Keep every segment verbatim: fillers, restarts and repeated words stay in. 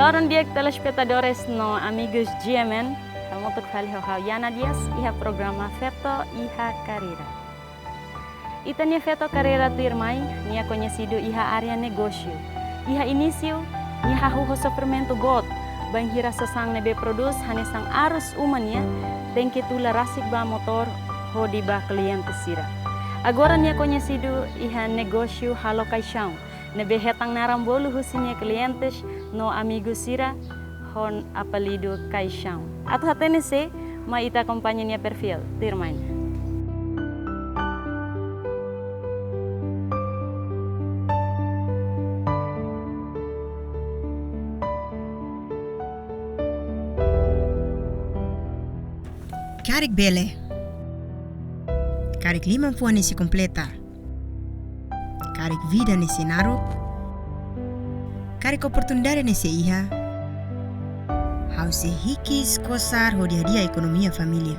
Loron di'ak telespetadores no amigus G M N, hamutuk fali ho ha'u Yana Dias, iha programa Feto iha Karreira. Ita-nia feto karreira tuirmai, nia koñesidu iha área negósiu. Iha inísiu, nia hahú ho sofrimentu boot, bainhira sasán ne'ebé prodús hanesan arus uma nian, tenke tula rasik ba motór hodi ba kliente sira. Agora nia koñesidu iha negósiu halo kaixaun, ne'ebé hetan naran bolu husi nia klientes no amigu sira ho apelidu Kaixaun. Atu hatene sé, mai ita akompaña nia perfíl, tuirmai. Karik bele. Karik liman fuan ne'e sei kompleta. Karik vida ne'e sei naruk. Karik oportunidade ne'e sei iha. Ha'u sei hikis kosar hodi hadi'a ekonomia família.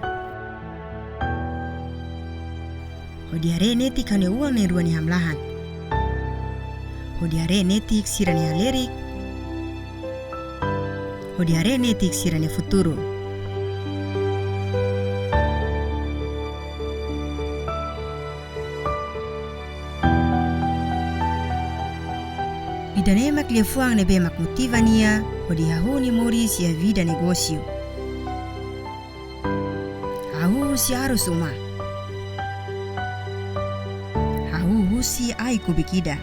Hodi haree netik ha'u-nia oan na'in-rua nia hamlaha. Hodi haree netik sira-nia halerik. Hodi haree netik sira-nia futuru. Ida-ne'e mak liafuan ne'ebé mak motiva nia hodi hahú nia moris iha vida negósiu. Hahú husi arus uma. Hahú husi ai kubik ida.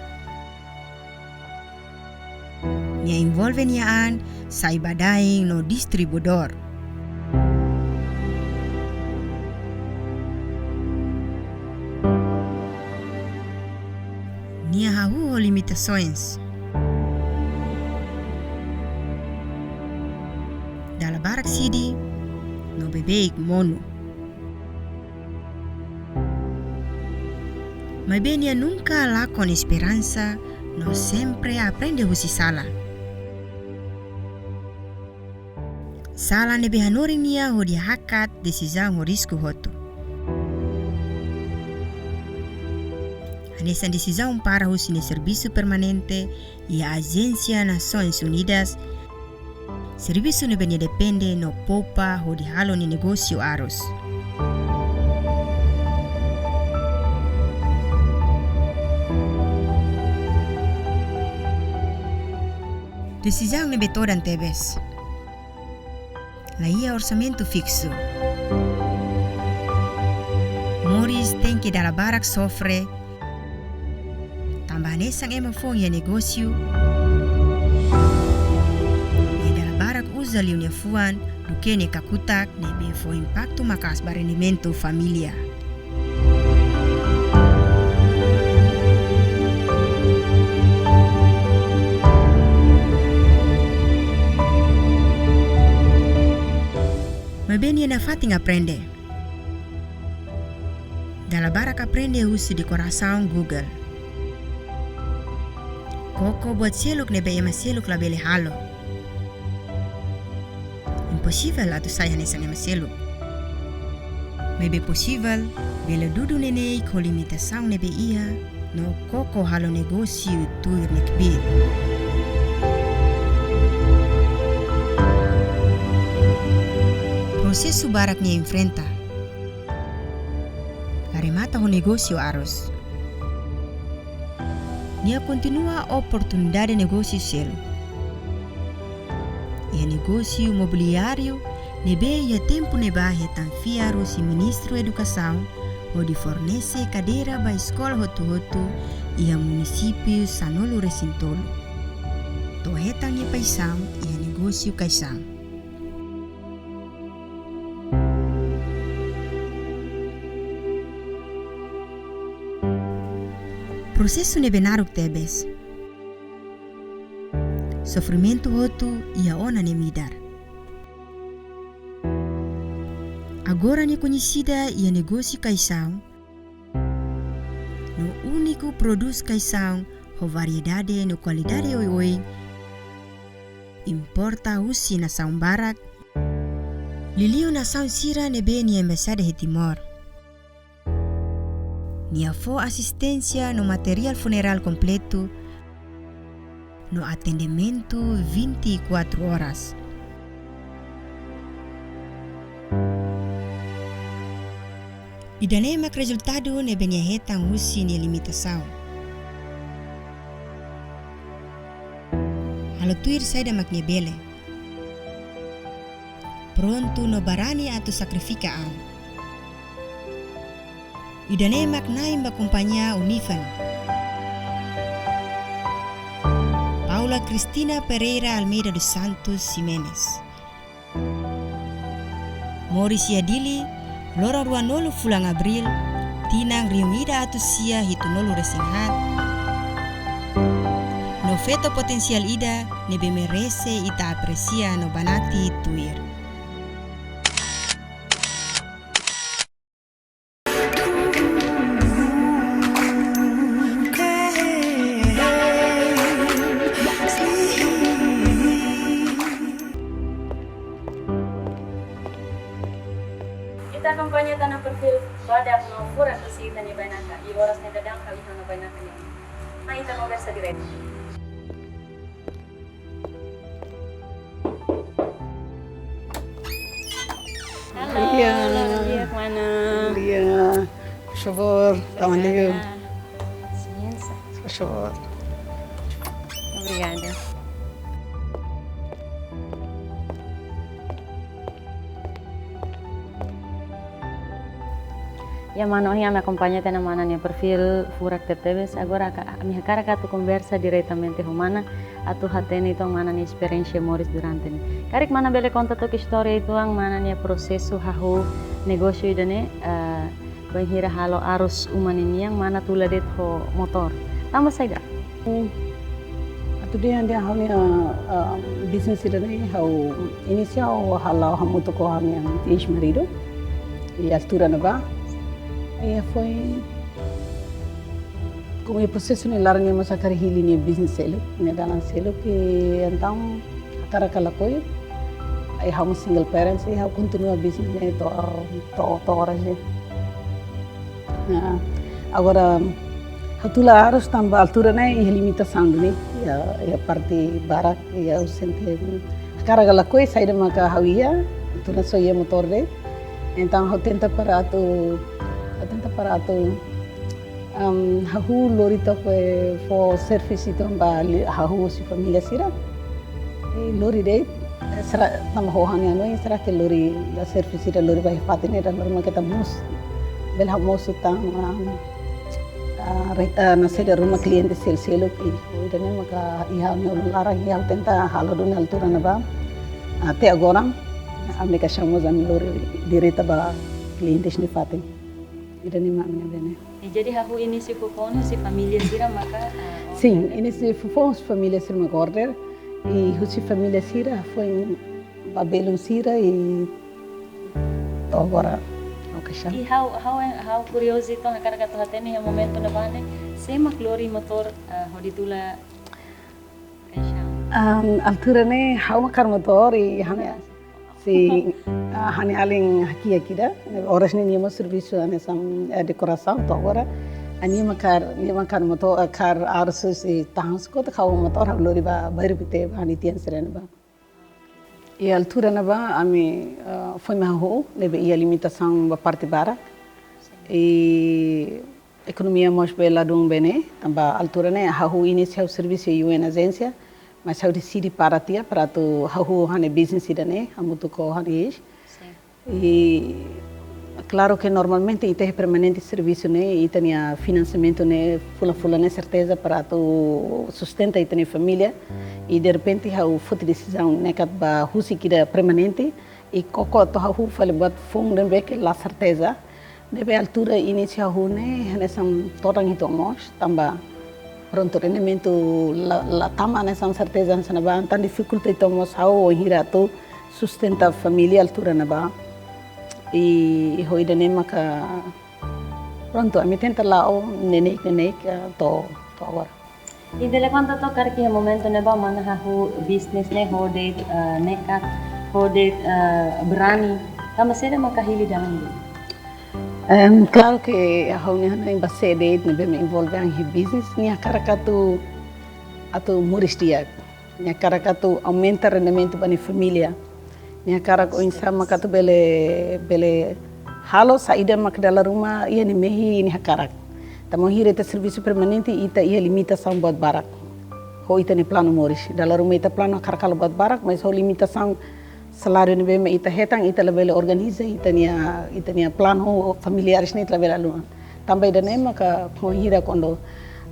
Nia envolve nia an sai badaen no distribuidór. Nia hahú ho limitasoens. Dala barak sidi no beibeik monu. Maibé nia nunka lakon esperansa no sempre aprende husi sala. Sala ne'ebé hanorin nia hodi hakat desizaun ho risku hotu. Hanesan desizaun para husi nia servisu permanente iha Ajénsia Nasoins Unidas, servisu ne'ebé nia depende no poupa hodi halo nia negósiu arus. Desizaun ne'ebé todan tebes. La iha orsamentu fiksu. Moris tenke dala barak sofre. Tanba hanesan ema foun iha negósiu, nia dala barak uza liu nia fuan duké nia kakutak, ne'ebé fó impaktu maka'as ba rendimentu família. Maibé nia nafatin aprende. Dala barak aprende husi dekorasaun Google. Koko buat seluk ne'ebé ema seluk labele halo. Imposivel atu sai hanesan ema seluk. Maibé posivel, bele dudu neineik ho limitasaun ne'ebé iha, no koko halo negósiu tuir nia kbiit. Prosesu barak nia enfrenta. La remata ho negósiu arus. Nia kontinua oportunidade negósiu seluk. Iha negósiu imobiliáriu ne'ebé iha tempu ne'ebá hetan fiar husi Ministru Edukasaun hodi fornese kadeira ba eskola hotu-hotu iha munisípiu sanulu-resin-tolu. To'o hetan nia paixaun iha negósiu kaixaun. Prosesu ne'ebé naruk tebes. Sofrimentu hotu iha ona nia midar. Agora nia koñesida iha negósiu kaixaun, no úniku prodús kaixaun ho variedade no kualidade oioin, importa husi nasaun barak, liuliu nasaun sira ne'ebé nia embaixada iha Timor. Nia fó asisténsia no materiál funerál kompletu, no atendimentu vinte e quatro horas. Ida-ne'e mak rezultadu ne'ebé nia hetan husi nia limitasaun. Halo tuir saida mak nia bele. Prontu no barani atu sakrifika an. Ida-ne'e mak na'in ba kompañia Univan. Paula Cristina Pereira Almeida dos Santos Ximenes. Moris iha Dili, loron ruanulu fulan Abríl, tinan rihun ida atus sia hitunulu resin haat. No feto potensiál ida ne'ebé merese ita apresia no banati tuir. Ita akompaña ita-nia perfil badak no furak husi ita-nia bainaka, i oras ne'e daudaun ha'u iha ona bainaka nian. Mai ita konversa diretu. Halo, Iya. Halo, Lia, mana? Lia, por favor, toma ali. Obrigada. Licença. Por favor. Obrigada. Ya, mana, ohin ami akompaña tiha ona mana nia perfil furak tebetebes. Agora ka-, ami hakarak atu konversa diretamente ho mana, atu hatene uitoan mana nia esperiénsia moris durante ne'e. Karik mana bele konta took istória uitoan mana nia prosesu hahú negósiu ida-ne'e, eh, bainhira halo arus uma ninian mana tula de'it ho motór. Tanba saida? Hmm. Atu dehan dehan ha'u-nia, ah, bisnis ida-ne'e ha'u inisia ha'u hala'o hamutuk ho ha'u-nia eis-maridu. Iha altura ne'ebá. Iha foin, komu iha prosesu ne'e laran nia mós hakarak hili nia bisnis seluk, nia dalan seluk, i entaun hakarak ka lakohi. I ha'u mós single parents, i ha'u kontinua bisnis ne'e to'o, to'o, to'o oras ne'e. Nah, agora, ha'u tula arus tanba altura ne'e iha limitasaun duni, iha, iha parte barak, iha ausente. Hakarak ka lakohi saida maka ha'u iha, altura só iha motór de'it. Entaun ha'u tenta para atu, ha'u tenta para atu, em, hahú lori took, eh, fó servisu took ba li-, hahú husi família sira. I lori de'it, eh, será, tanba ho ha'u-nia hanoin, será ke lori la servisu ida lori ba iha fatin ne'e ida lori mak ita mosu. Bele ha'u mosu tan, ah, ah, re-, ah, nasaida ruma kliente sel-, seluk i. Ho ida-ne'e maka iha ha'u-nia ulun laran i ha'u tenta halo duni altura ne'ebá. Até agora, ami ka chama ami lori direta ba kliente sira-nia fatin. Ida-ne'e mak ami-nia bene. E, jadi hahú inísiu foufoun husi família sira maka, ah, Sin, order? Inísiu foufoun husi família sira maka order. I husi família sira foin ba belun sira i to'o agora. Oke, sá. I ha'u, ha'u, ha'u kuriozu uitoan hakarak atu hatene iha momentu ne'ebá ne'e, sé mak lori motór, ah, hodi tula kaixaun? Am, altura ne'e ha'u mak hakarak motór i ha'u-nia Sin, ah, ha'u-nia alin hakiak ida, oras ne'e nia mós servisu hanesan, eh, dekorasaun to'o agora. Ah, nia mak hakarak, nia mak hakarak motór, eh, hakarak arus husi tahan skot ha'u motór ha'u lori ba bairru Pité ba ha'u-nia tian sira ne'ebá. Iha altura ne'ebá ami, eh, foin mai hahú, ne'ebé iha limitasaun ba parte barak. I ekonomia mós bele ladún bene, tanba altura ne'e hahú inísiu ha'u servisu iha U N ajénsia, mas ha'u deside para tiha, para atu hahú ha'u-nia bisnis ida-ne'e, hamutuk ho ha'u-nia eis. Sin. I klaru ke normalmente ita iha permanente servisu ne'e, ita-nia finansiamentu ne'e, fulan-fulan ne'e serteza para atu sustenta ita-nia família. I derrepente ha'u foti desizaun ne'e katak ba husik ida permanente, i koko atu hahú fali buat foun ne'ebé ke la serteza. Ne'ebé altura inísiu hahú ne'e, hanesan todan uitoan mós, tanba prontu rendimentu la, la tama hanesan serteza hanesan ne'ebá, entaun difikulta uitoan mós ha'u bainhira atu sustenta família altura ne'ebá. I ho ida-ne'e maka, prontu, ami tenta la'o neineik-neineik, eh, to'o, to'o agora. I bele konta took karik iha momentu ne'ebá mana hahú bisnis ne'e ho de'it, eh, nekat, ho de'it, eh, berani. Tanba saida maka hili dalan ne'e? Em, klaru ke ha'u-nia hanoin ba sé de'it ne'ebé mak envolve an iha bisnis, nia hakarak atu atu moris di'ak. Nia hakarak atu aumenta rendimentu ba nia família. Nia hakarak oinsá mak atu bele, bele halo saida mak dala ruma iha nia mehi nia hakarak. Tanba bainhira ita servisu permanente ita iha limitasaun buat barak. Ho ita-nia planu moris. Dala ruma ita planu hakarak halo buat barak, mas ho limitasaun saláriu ne'ebé mak ita hetan, ita labele organiza ita-nia, ita-nia planu familiares ne'e ita labele haluha. Tanba ida-ne'e maka bainhira kuandu,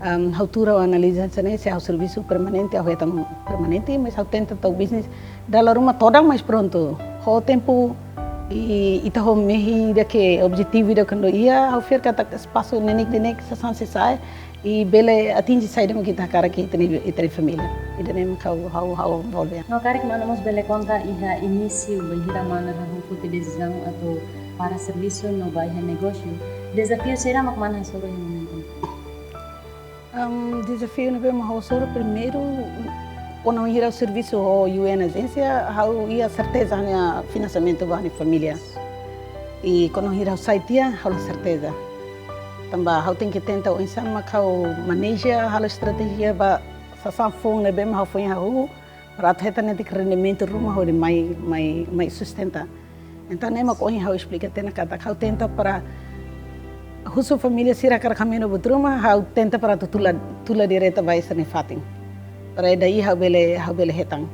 um, ha'u tuur ha'u analiza hanesan ne'e, se ha'u servisu permanente, ha'u hetan permanente, mas ha'u tenta tau bisnis dala ruma todan, mas prontu. Ho tempu i ita ho mehi ida ke objetivu ida kuandu iha, ha'u fiar katak espasu neineik-neineik sasán sei sa'e, i bele atinje saida mak ita hakarak iha ita-nia, ita-nia família. Ida-ne'e mak ha'u, ha'u, ha'u envolve. No karik mana mós bele konta iha inísiu bainhira mana hahú foti desizaun atu para servisu no ba iha negósiu. Dezafiu saida mak mana hasoru iha momentu ne'e? Am, dezafiu ne'ebé mak ha'u hasoru primeiru, kuandu ha'u servisu ho U N ajénsia, ha'u iha serteza nia finansiamentu ba nia família. I kuandu ha'u sai tiha, ha'u la serteza. Tanba ha'u tenke tenta oinsá mak ha'u maneja, halo estratéjia ba sasán foun ne'ebé mak ha'u foin hahú, para atu hetan netik rendimentu ruma hodi mai, mai, mai sustenta. Entaun ne'e mak ohin ha'u esplika tiha ona katak ha'u tenta para husu família sira hakarak hameno buat ruma, ha'u tenta para atu tula, tula direta ba sira-nia fatin. Para daí ha'u bele, ha'u bele hetan.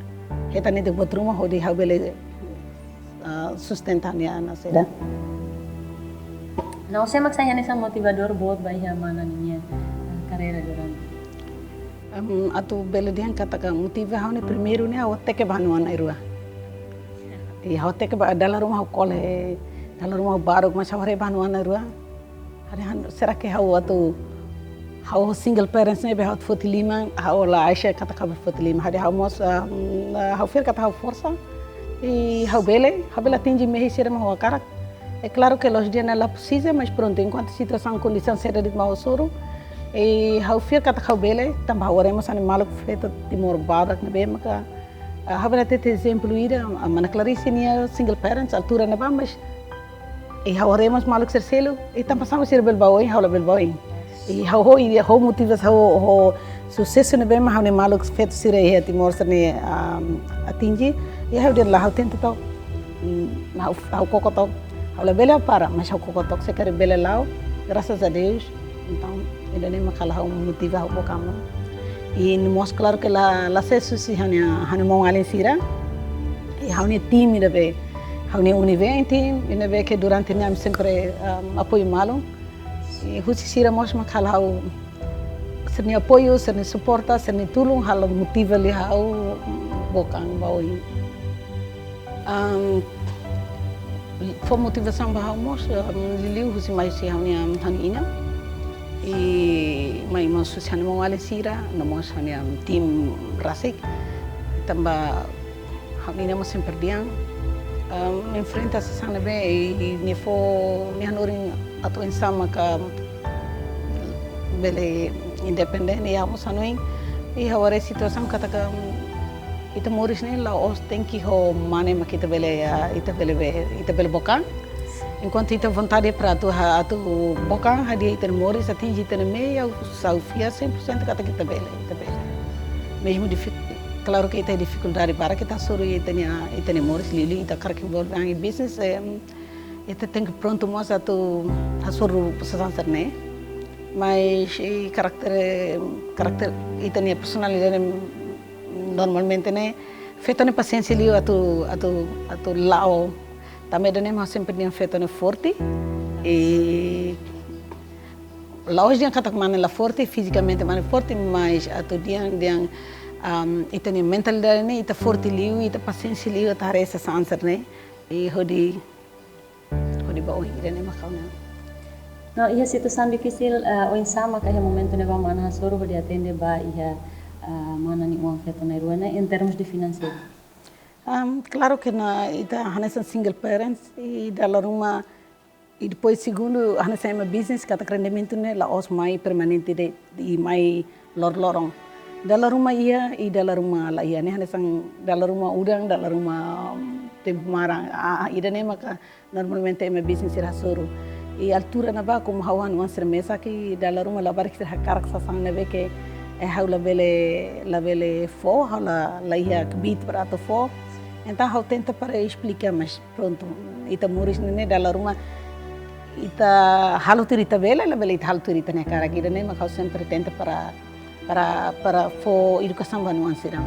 Hetan netik buat ruma hodi ha'u bele, ah, sustenta nia nasida. No sé mak sai hanesan motivadór boot ba iha mana ninia, ah, karreira durante. Em, atu bele dehan katak motiva ha'u ne'e primeiru ne'e ha'u hateke ba ha'u-nia oan na'in-rua. I ha'u hateke ba dala ruma ha'u kole, dala ruma ha'u baruk, mas ha'u haree ba ha'u-nia oan na'in-rua. Haree han, será que ha'u atu, ha'u single parents ne'ebé ha'u atu foti liman, ha'u la acha katak ha'u bele foti liman. Haree ha'u mós, ah, mm, ah, ha'u fiar katak ha'u forsa. I ha'u bele, ha'u bele atinje mehi sira mak ha'u hakarak. É claro que la'ós dehan la presiza, mas prontu, enkuantu situasaun, kondisaun saida de'it mak ha'u hasoru, i ha'u fiar katak ha'u bele, tanba ha'u haree mós ha'u-nia maluk feto Timor barak ne'ebé maka, ah, ha'u bele hatete ezemplu ida, ah, mana Clarice nia single parents, altura ne'ebá, mas, i ha'u haree mós maluk sira seluk, i tanba sá mak sira bele bá oin, ha'u labele bá oin. I ha'u ho, i ha'u motiva, ha'u ho susesu ne'ebé mak ha'u-nia maluk feto sira iha Timor sira-ne'e, ah, atinje, i ha'u dehan lae, ha'u tenta took. Mm, ha'u, ha'u koko took, ha'u labele para, mas ha'u koko took, se karik bele la'o, graças a Deus. Entaun, ida-ne'e mak halo ha'u motiva ha'u book an. I no mós claro que la, la sei husi ha'u-nia, ha'u-nia maun-alin sira. I ha'u-nia tim ida be, ha'u-nia Univen tim, ida be ke durante ne'e ami sempre, um, apoiu malu. I husi sira mós mak halo ha'u sira-nia apoiu, sira-nia suporta, sira-nia tulun halo motiva liu ha'u book an ba oin. Am, fó motivasaun ba ha'u mós, am, liuliu husi mai husi ha'u-nia, am, ha'u-nia inan. I mai mós husi ha'u-nia maun-alin sira, no mós ha'u-nia, am, tim rasik. Tanba ha'u-nia inan mós sempre dehan, am, enfrenta sasán ne'ebé, i, i nia fó, nia hanorin atu oinsá maka bele independente, i ha'u mós hanoin. I ha'u haree situasaun katak, am, ita moris ne'e la'ós tenke ho mane mak ita bele, ah, ita bele be, ita bele book an. Enkuantu ita vontade para atu ha, atu book an, hadi'a ita-nia moris, atinje ita-nia mehi, ha'u, ha'u fiar cem por cento katak ita bele, ita bele. Mezmu dific-, claro que ita difikuldade barak, ita hasoru ita-nia, ita-nia moris liuliu, ita hakarak envolve an iha business, em, ita tenke prontu mós atu hasoru sasán sira-ne'e. Mas, i karakter, karakter ita-nia personalidade normalmente ne'e, feto ne'e pasiénsia liu atu, atu, atu la'o. Tanba ida-ne'e mak sempre dehan feto ne'e forte. I la'ós dehan katak mane la forte, fizikamente mane forte, mas atu dehan, dehan, am, ita-nia mentalidade ne'e, ita forte liu, ita pasiénsia liu, atu haree sasán sira-ne'e. I hodi, hodi bá oin, ida-ne'e mak ha'u-nia. No, iha situasaun difisil, ah, oinsá maka iha momentu ne'ebá mana hasoru hodi atende ba iha, ah, mana nia oan feto na'in-rua ne'e, em termos de financeiro? Am, claro que na, ita hanesan single parents, i dala ruma, i depois segundu, hanesan ema business, katak rendimentu ne'e la'ós mai permanente de'it, i mai lor-loron. Dala ruma iha, i dala ruma la iha, ne'e hanesan dala ruma udan, dala ruma, am, tempu maran, ah, ah, ida-ne'e maka normalmente ema business sira hasoru. I altura ne'ebá komu ha'u hanoin sira mesak, i dala ruma labarik sira hakarak sasán ne'ebé ke Eh, ha'u labele, labele fó, ha'u la, la iha kbiit para atu fó. Entaun ha'u tenta para esplika, mas prontu, ita moris ne'e dala ruma, ita halo tuir ita bele, labele ita halo tuir ita-nia hakarak. Ida-ne'e mak ha'u sempre tenta para, para, para fó edukasaun ba ha'u-nia oan sira.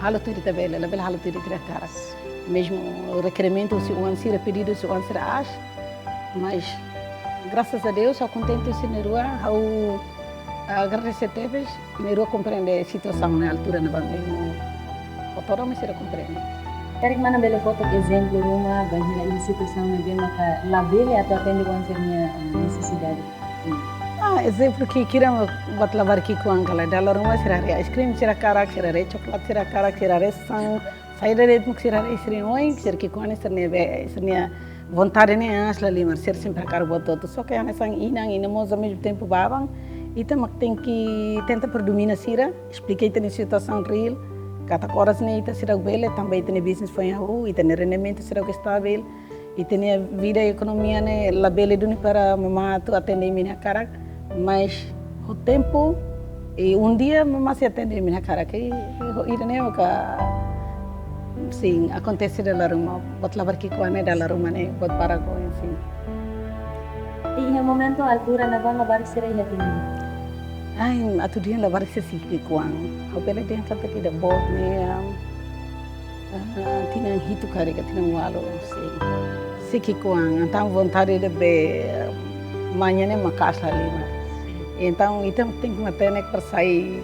Halo tuir ita bele, labele halo tuir ita hakarak. Mezmu rekerimentu husi oan sira, pedidu husi oan sira aas, mas grasas a Deus, ha'u kontente husi ne'e rua, ha'u agradese tebes, ne'e rua komprende situasaun ne'e altura ne'ebá mezmu. Otoran mós sira komprende. Karik mana bele fó took ezemplu ruma, bainhira iha situasaun ne'ebé maka labele atu atende oan sira-nia, eh, nesesidade. Ah, ezemplu ki'ik hira, buat labarik ki'ik-oan ka lae, dala ruma sira haree ice cream sira hakarak, sira haree coklat sira hakarak, sira haree san, saida de'it mak sira haree sira-nia oin, sira ki'ik-oan, sira-nia be, sira-nia vontade ne'e aas la halimar, sira sempre hakarak buat hotu. Só ke hanesan inan, inan mós ao mesmo tempo baban, ita mak tenke tenta para domina sira, esplika ita-nia situasaun reál, katak oras ne'e ita seidauk bele, tanba ita-nia business foin hahú, ita-nia rendimentu seidauk estavel, ita-nia vida ekonomia ne'e labele duni para mamá atu atende imi-nia hakarak, mas ho tempu, i um dia mamá sei atende imi-nia hakarak, i, i ho ida-ne'e maka, sin, akontese dala ruma, buat labarik ki'ik-oan ne'e dala ruma ne'e, buat barak oin, sin. I iha momentu altura ne'ebá labarik sira iha tinan? Ai, atu dehan labarik sira sei ki'ik-oan. Ha'u bele dehan katak ida boot ne'e, am, ah, tinan hitu karik ka tinan ualu, sin. Sei ki'ik-oan, entaun vontade ida be, ah, mane ne'e maka'as la halimar. Entaun ita tenke matenek para sai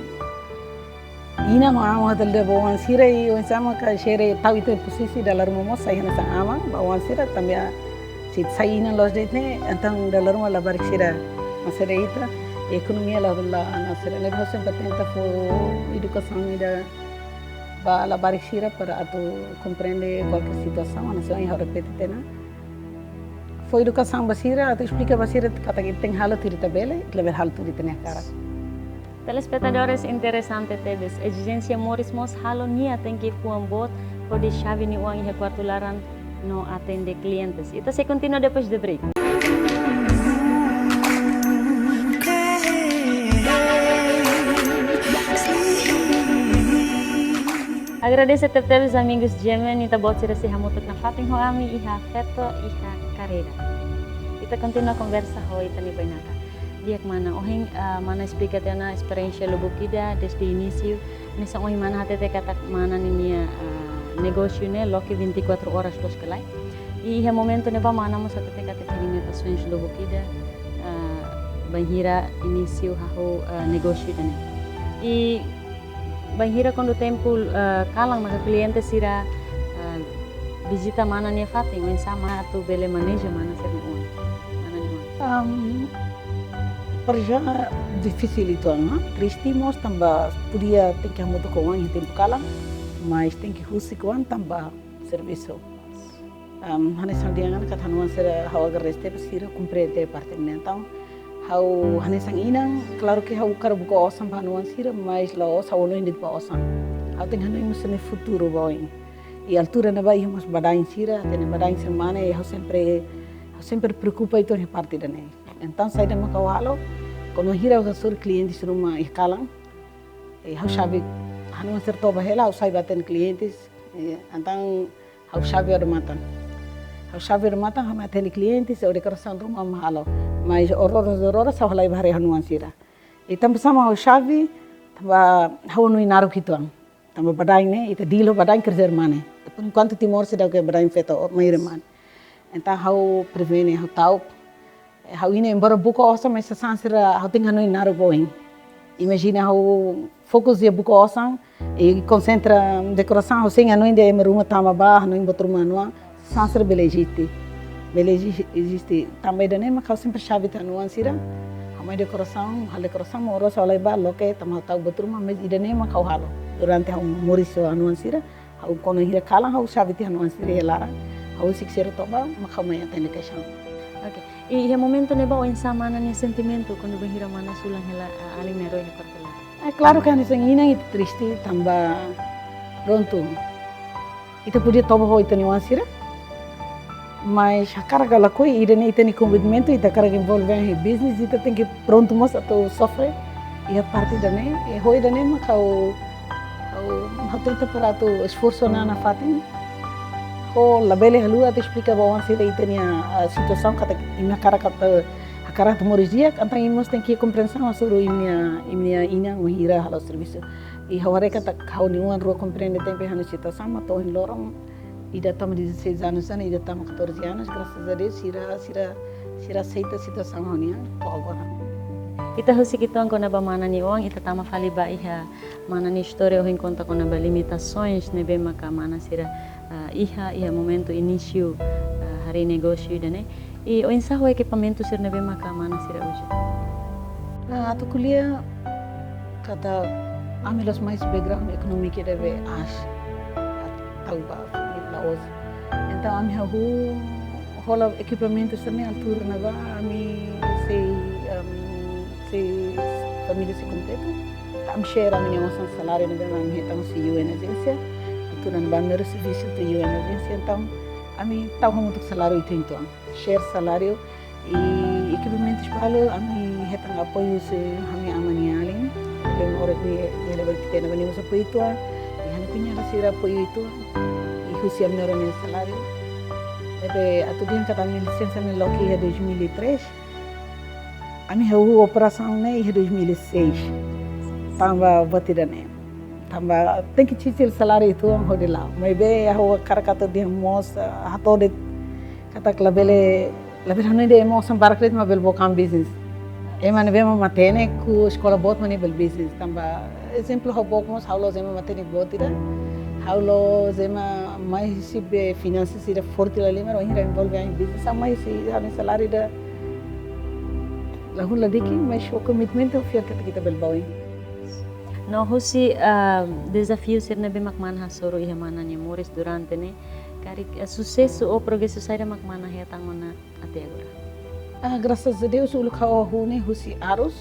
inan no aman hotu ida ba oan sira, i oinsá maka sira tau ita-nia posisi dala ruma mós sai hanesan aman ba oan sira, tanba se sai inan loos de'it ne'e, entaun dala ruma labarik sira, mas sira ita, ekonomia la, la, hanesan sira ne'e, ha'u sempre tenta fó edukasaun ida ba labarik sira para atu komprende kualkér situasaun, hanesan ohin ha'u repete tiha ona. Fó edukasaun ba sira, atu esplika ba sira katak ita tenke halo tuir ita bele, labele halo tuir ita-nia hakarak. Telespetadores, interesante tebes. Ezijénsia moris mós halo nia tenke fuan boot, hodi xave nia oan iha kuartu laran no atende klientes. Ita sei kontinua depois de break. Agradese tebetebes, amigos G M N, ita-boot sira sei hamutuk nafatin ho ami iha Feto iha Kareda. Ita kontinua konversa ho ita-nia bainaka. Di'ak mana, ohin, ah, mana esplika tiha ona esperiénsia lubuk ida desde inísiu. Hanesan ohin mana hatete katak mana ninia, ah, negósiu ne'e loke vinte e quatro horas loos ka lae. I iha momentu ne'ebá mana mós hatete katak iha limitasoens lubuk ida, ah, bainhira inísiu hahú, ah, negósiu ida-ne'e. I bainhira kuandu tempu, ah, kalan maka kliente sira, ah, vizita mana nia fatin, oinsá mana atu bele maneja mana sira-nia oan. Mana nia oan. Am, para já difisil uitoan, ha? Triste mós tanba podia tenke hamutuk ho oan iha tempu kalan, mas tenke husik oan tanba servisu. Am, hanesan dehan katak ha'u-nia oan sira, ha'u agradese tebes sira komprende parte ne'e. Entaun ha'u hanesan inan, klaru ke ha'u hakarak buka osan ba ha'u-nia oan sira, mas la'ós ha'u hanoin de'it ba osan. Ha'u tenke hanoin mós nia futuru ba oin. I altura ne'ebá iha mós badain sira, hatene badain sira mane, i ha'u sempre, ha'u sempre preokupa uitoan iha parte ida-ne'e. Entaun saida mak ha'u halo, kuandu bainhira ha'u hasoru klientes ruma iha kalan, i ha'u xave, ha'u-nia oan sira toba hela, ha'u sai bá atende klientes, i entaun ha'u xave odamatan. Ha'u xave odamatan, ha'u mai atende klientes, ha'u dekorasaun ruma ha'u mak halo. Mas oras-oras, oras-oras ha'u halai bá haree ha'u-nia oan sira. I tanba sá mak ha'u xave, tanba ha'u hanoin naruk uitoan. Tanba badain ne'e, ita deal ho badain, quer dizer mane. Por enquanto Timor seidauk iha badain feto, maioria mane. Entaun ha'u prevene, ha'u ta'uk. Ha'u iha ne'e embora buka osan, mas sasán sira ha'u tenke hanoin naruk ba oin. Imajina ha'u fokus iha buka osan, i konsentra dekorasaun, ha'u sei hanoin de'it ema ruma tama bá, hanoin buat ruma hanoin. Sasán sira bele eziste. Bele ezi-, eziste. Tanba ida-ne'e mak ha'u sempre xave tiha ha'u-nia oan sira. Ha'u mai dekorasaun, halo dekorasaun, oras-oras ha'u halai bá, loke, tanba ha'u ta'uk buat ruma, mas ida-ne'e mak ha'u halo. Durante ha'u moris ho ha'u-nia oan sira, ha'u kuandu bainhira kalan ha'u xave tiha ha'u-nia oan sira iha laran. Ha'u husik sira toba, mak ha'u mai atende kaixaun. Oke. I iha momentu ne'ebá oinsá mana nia sentimentu kuandu bainhira mana sulan hela, ah, alin na'in-rua iha kuartu laran? Eh, klaru ke hanesan inan ita triste tanba prontu. Ita podia toba ho ita-nia oan sira. Mas hakarak ka lakohi, ida-ne'e ita-nia komitmentu, ita hakarak envolve iha business, ita tenke prontu mós atu sofre. Iha parte ida-ne'e, eh, ho ida-ne'e mak ha'u, ha'u, ha'u tenta para atu esforsu ona nafatin. Ha'u labele haluha atu esplika ba oan sira ita-nia, ah, situasaun katak imi hakarak atu, hakarak atu moris di'ak, entaun imi mós tenke iha komprensaun hasoru imi-nia, imi-nia inan wainhira halo servisu. I ha'u haree katak ha'u-nia oan rua komprende tebes ha'u-nia situasaun, mak to'o ohin loron ida tama dezasseis anos ona, ida tama catorze anos, graças a Deus, sira, sira, sira aseita situasaun ha'u-nian to'o agora. Ita husik uitoan kona-ba mana nia oan, ita tama fali ba iha mana nia istória, ohin konta kona-ba limitasoens ne'ebé maka mana sira, ah, iha, iha momentu inísiu, ah, harii negósiu ida-ne'e. I oinsá ho ekipamentu sira ne'ebé maka mana sira uza? Ah, atu ko'alia katak ami la'ós mais background ekonómiku ida be aas, tau ba, la'ós. Entaun ami hahú hola ekipamentu sira-ne'e altura ne'ebá ami sei, em, sei família sei kompletu. Entaun ami share ami-nia osan saláriu ne'ebé ami hetan husi U N ajénsia. Altura ne'ebá ami servisu to'o U N ajénsia. Entaun ami tau hamutuk saláriu uitoan-uitoan. Share saláriu i ekipamentus balu ami hetan apoiu husi ami ama nia alin. Bem ora di ele balik kita na bani masa apoiu tua, i ha'u-nia kuñada sira apoiu uitoan, i husi ami-nia oan nia saláriu. Ne'ebé atu dehan katak ami lisensa ne'e loke iha dois mil e três, ami hahú operasaun ne'e iha dois mil e seis. Tanba buat ida-ne'e. Tanba tenke cicil saláriu uitoan hodi la'o. Maibé ha'u hakarak atu dehan mós, ah, hato'o de'it katak labele, labele hanoin dehan ema osan barak de'it mak bele book an business. Ema ne'ebé mak matenek ho eskola boot mak ne'e bele business. Tanba ezemplu ha'u book mós, ha'u la'ós ema matenek boot ida. Ha'u la'ós ema mai husi be finansas ida forte lahalimar, wainhira envolve an business, ha'u mai husi ha'u-nia saláriu ida la hun la di'ak, mas ho komitmentu fiar katak ita bele bá oin. No husi, ah, dezafiu sira ne'ebé mak mana hasoru iha mana nia moris durante ne'e, karik, ah, susesu ou progresu saida mak mana hetan ona até agora? Ah, graças a Deus, uluk ha'u hahú ne'e husi arus.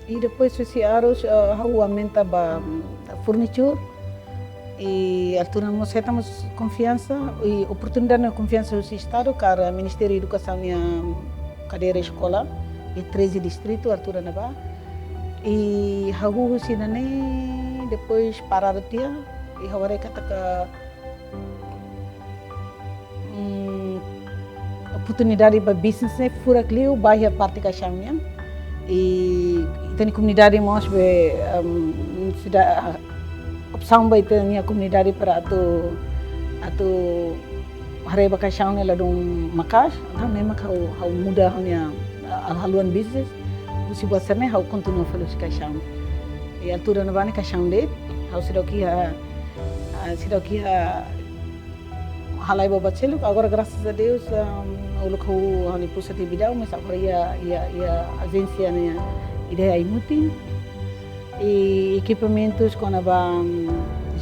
I depois husi arus, ah, ha'u aumenta ba, mm, furniture. I altura mós hetan mós konfiansa, i oportunidade no konfiansa husi Estadu, karik Ministériu Edukasaun nia kadeira eskola, i treze distritu, altura ne'ebá. I hahú husi ne'e, depois paradu tiha, i ha'u haree katak, mm, oportunidade ba business ne'e furak liu ba iha parte kaixaun nian. I ita-nia komunidade mós be, em, sida, opsaun ba ita-nia komunidade para atu, atu haree ba kaixaun ne'e ladún maka'as, entaun ne'e mak ha'u, ha'u muda ha'u-nia, ah, haluan business, husi buat sira-ne'e ha'u kontinua fali husi kaixaun. I altura ne'ebá ne'e kaixaun de'it, ha'u seidauk iha, ah, seidauk iha halai ba buat seluk, agora graças a Deus, ah, uluk ha'u ha'u-nia pusa atividade, mas agora iha, iha, iha ajénsia ne'e, ida iha Aimutin. I ekipamentus kona-ba, mm,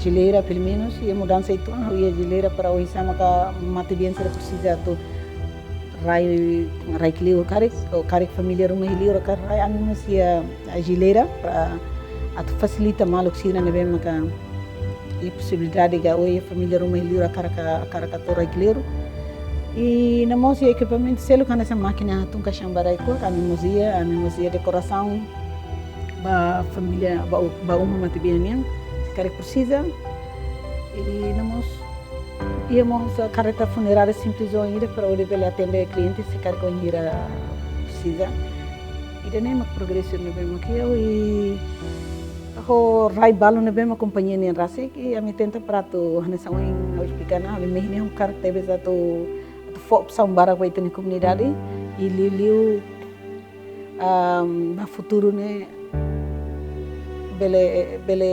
jeleira, pelumenus, iha mudansa uitoan, ha'u iha jeleira para oinsá maka matebian sira presiza atu rai, rai kleur karik, ou karik família ruma iha li'ur hakarak rai, ami mós iha, ah, jeleira para atu fasilita maluk sira ne'ebé maka iha posibilidade ka, ou iha família ruma iha li'ur hakarak, hakarak atu rai kleur. I no mós iha ekipamentu seluk hanesan mákina hatun kaixaun ba rai kuak, ami mós iha, ami mós iha dekorasaun ba família, ba u-, ba uma matebian nian, se karik presiza. I no mós iha mós karreta funerária simples oan ida para hodi bele atende kliente se karik oan ida presiza. Ida-ne'e mak progresu ne'ebé mak iha, i ho rai balu ne'ebé mak kompañia nian rasik, i ami tenta para atu hanesan ohin ha'u esplika ona, ami mehi ne'e hakarak tebes atu, atu fó opsaun barak ba ita-nia komunidade, i liuliu, am, ba futuru ne'e bele, bele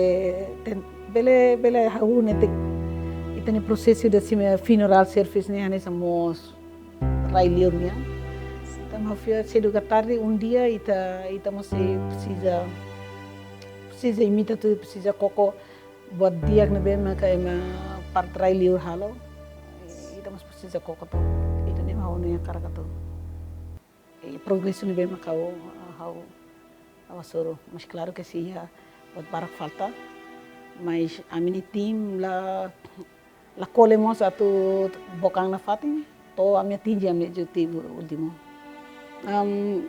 ten-, bele, bele hahú netik ita-nia prosesu ida simi funeral service ne'e hanesan mós rai liur nian. Entaun ha'u fiar sedu ka tarde, um dia ita, ita mós sei presiza, presiza imita tuir, presiza koko buat di'ak ne'ebé maka ema parte rai liur halo. Ita mós presiza koko tuir. Ida-ne'e ha'u-nia hakarak atu, eh, progresu ne'ebé maka ha'u, ha'u, ha'u hasoru. Mas klaru ke sei iha buat barak falta. Mas ami-nia tim la, la kole mós atu book an nafatin, to'o ami atinje ami-nia objetivu últimu. Am,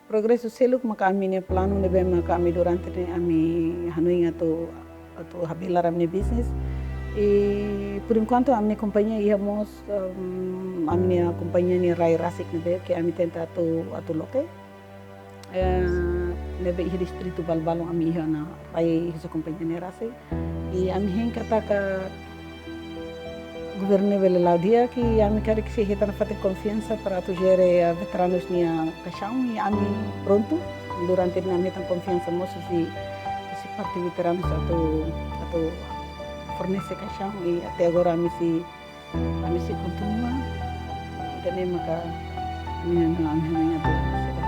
Progresu seluk maka ami-nia planu ne'ebé maka ami durante ne'e ami hanoin atu, atu habelar ami-nia bisnis. I por enkuantu ami-nia kompañia iha mós, em, ami-nia kompañia nia rai rasik ne'ebé ke ami tenta atu, atu loke. Eh, ne'ebé iha distritu balu-balu ami iha ona rai husi kompañia nia rasik. I ami hein katak governu bele la'o di'ak, i ami karik sei hetan nafatin konfiansa para atu jere, eh, veteranus nia kaixaun, i ami prontu. Durante ne'e ami hetan konfiansa mós husi, husi parte veteranus atu, atu fornese kaixaun, i até agora ami sei, ami sei kontinua. Ida-ne'e maka ami, ami, ami, ami atu sida.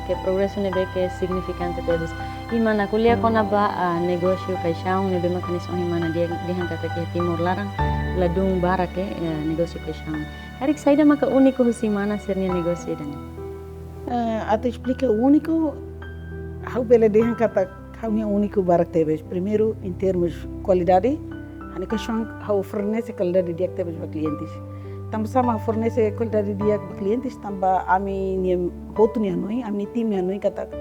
Oke, progresu ne'ebé ke signifikante tebes. I mana ko'alia kona-ba, ah, negósiu kaixaun ne'ebé maka nia sohi mana dehan, dehan katak iha Timor laran ladún barak, eh, negósiu kaixaun. Karik saida maka úniku husi mana sira-nia negósiu ida-ne'e? Eh, atu esplika úniku, ha'u bele dehan katak ha'u-nia úniku barak tebes. Primeiru, em termos kualidade, ha'u-nia kaixaun ha'u fornese kualidade di'ak tebes ba klientes. Tanba sá mak fornese kualidade di'ak ba klientes, tanba ami-nia hotu nia hanoin, ami-nia tim nia hanoin katak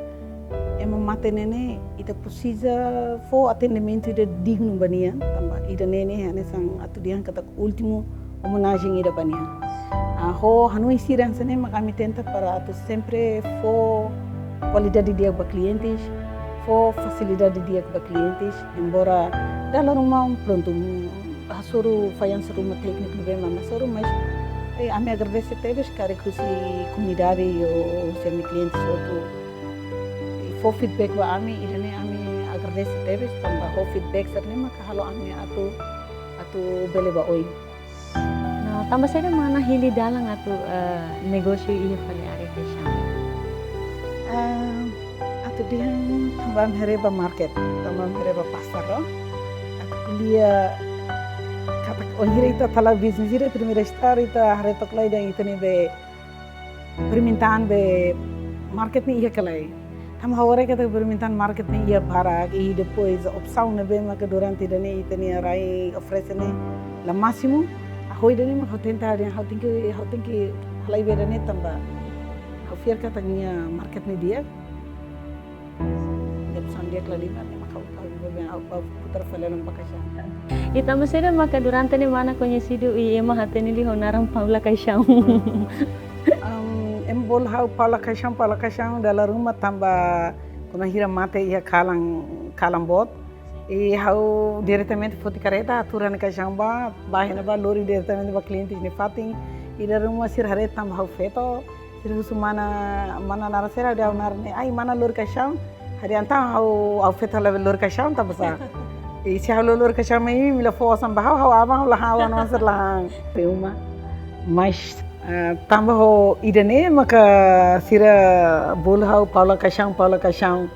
ema mate ne'e ne'e ita presiza fó atendimentu ida dignu ba nia, tanba ida-ne'e ne'e hanesan atu dehan katak últimu omenajen ida ba nia. Ah, ho hanoin sira hanesan ne'e mak ami tenta para atu sempre fó kualidade di'ak ba klientes, fó fasilidade di'ak ba klientes, embora dala ruma prontu, hasoru fallansa ruma tékniku ne'ebé mak hasoru, mas, eh, ami agradese tebes karik husi komunidade ou husi ami klientes hotu fó feedback ba ami, ida-ne'e ami agradese tebes, tanba ho feedback sira-ne'e maka halo ami atu, atu bele ba oin. No, tanba saida mana hili dalan atu, eh, negósiu iha fali área kaixaun? Ah, atu dehan tanba ami haree ba market, tanba ami haree ba pasar, no? Atu ko'alia katak bainhira ita hala'o bisnis ida, primeira start ita haree took lai dehan ita-nia be permintaan be market ne'e iha ka lae. Tanba ha'u haree katak permintaan market ne'e iha barak, i depois opsaun ne'ebé maka durante ida-ne'e ita-nia rai oferese ne'e la másimu. Ha'u ida-ne'e mak ha'u tenta dehan ha'u tenke, ha'u tenke halai be ida-ne'e tanba ha'u fiar katak nia market ne'e di'ak. Opsaun di'ak la liu, ne'e maka ha'u, ha'u, ha'u, ha'u putar fali ona ba kaixaun. I tanba saida maka durante ne'e mana koñesidu i ema hatene liu ho naran Paula Kaixaun? Am, ema bolu ha'u Paula Kaixaun, Paula Kaixaun dala ruma tanba kuandu hira mate iha kalan, kalan boot. I ha'u diretamente foti karreta, tuur ha'u-nia kaixaun bá, bá iha ne'ebá lori diretamente ba kliente nia fatin. I dala ruma sira haree tanba ha'u feto, sira husu mana, mana naran saida, ha'u dehan ha'u naran ne'e, ai mana lori kaixaun. Ha'u dehan entaun ha'u, ha'u feto la lori kaixaun, tanba sá? I se ha'u lori kaixaun mai imi la fó osan ba ha'u, ha'u aban ha'u la han, ha'u-nia oan sira la han. Uma. Mas, eh, tanba ho ida-ne'e maka sira bolu ha'u Paula Kaixaun, Paula Kaixaun.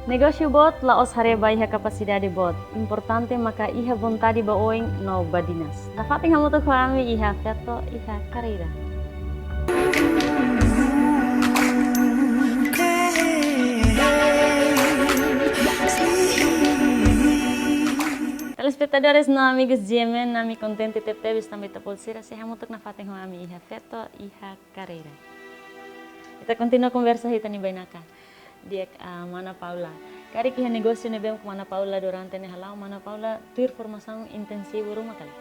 Negósiu boot la'ós haree ba iha kapasidade boot. Importante maka iha vontade ba oin no badinas. Nafatin hamutuk ho ami iha Feto iha Karreira. Telespetadores no amigos G M N, ami kontente tebtebes tanba ita-boot sira sei hamutuk nafatin ho ami iha Feto iha Karreira. Ita kontinua konversa ho ita-nia bainaka. Di'ak, ah, mana Paula. Karik iha negósiu ne'ebé mak mana Paula durante ne'e hala'o, mana Paula tuir formasaun intensivu ruma ka lae?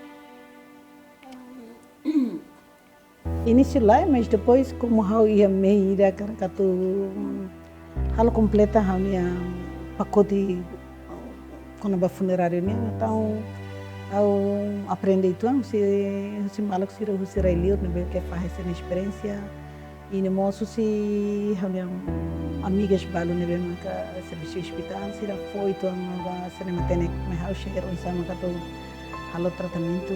Inísiu lae, mas depois komu ha'u iha mehi ida hakarak atu, mm, halo kompleta ha'u-nia pakote kona-ba funeráriu nian, entaun ha'u aprende uitoan husi, husi maluk sira husi rai-liur ne'ebé ke fahe sira-nia esperiénsia. I no mós husi ha'u-nia amigas balu ne'ebé maka servisu ospitál, sira fó uitoan ba sira-nia matenek, mai ha'u share oinsá maka atu halo tratamentu,